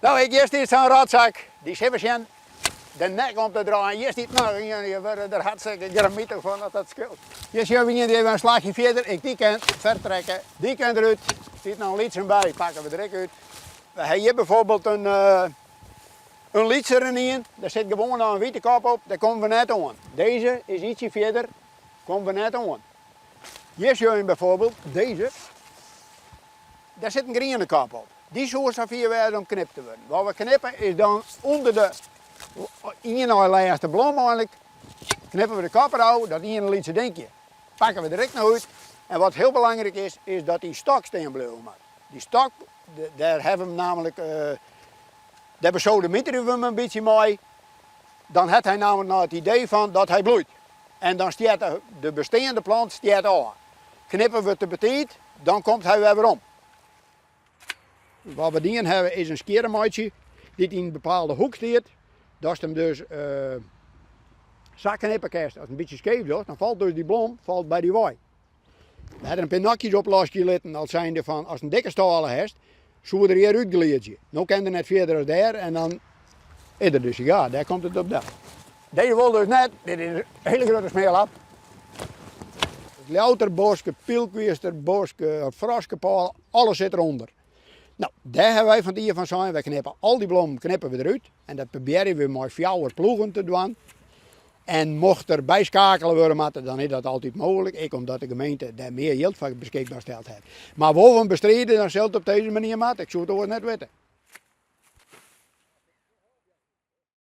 No, ek hjir stiet sa'n rotsak. Dy sille we sjen de nek om te draaien. Hjir stiet noch ien, je wurde der hartstikke grammitich fan dat dat skeelt. Hjir sjogge we ien dy't even in slachje fierder. Ek dy kin fertrekke. Dy kin derút. Stiet noch in lytsen by, pakke we der ek út. We ha hjir bijvoorbeeld in, uh, in lytseren ien. Dêr sit gewoan noch in wite kop op, dêr komme we net oan. Dizze is ytsje fierder, komme we net oan. Hjir sjogge je bijvoorbeeld dizze. Dêr sit in griene kop op. Dy soe safier wêze om knipt te wurden. Wat we knippe is dan ûnder de ien nei lêste blom eigenlik, knippe we de kop derôf, dat iene lytse dinkje pakke we der ek noch út. En wat hiel belangryk is, is dat dy stok stean bliuwe moat. Dy stok, dêr hawwe we him namelijk, dêr besodemiterje we him in bytsje mei. Dan hat hy namelijk noch it idee fan dat hy bloeit. En dan stjert de besteande plant stjert ôf. Knippe we te betiid, dan komt hy wer werom. Wat we dien hawwe is in skjirre meitsje dy't yn in bepaalde hoek stiet. Datst him dus sa knippe kinst, ast in bytsje skeef dochst, dan falt dus dy blom falt by dy wei. We ha der in pear nokjes op loskje litten, al zijnde fan ast in dikke stâle hast, soe er hjir útgliedzje. No kin er net fierder as dêr en dan is er de sigaar, dêr komt it op del. Dizze wol dus net, dit is in hiele grutte smearlap. It Ljouwerterbosk, it Pylkwiersterbosk, it Froskepôle, alles sit derûnder. No, dêr hawwe wy fan it jier fan sein, wy knippe al dy blommen knippe we derút en dat probearje we mei fjouwer ploegen te dwaan. En mocht der byskakele wurde moatte, dan is dat altyd mooglik, ek omdat de gemeente dêr mear jild foar beskikber steld hat. Mar wol we 'm bestride, dan sil it op dizze manier moatte. Ik soe it oars net witte.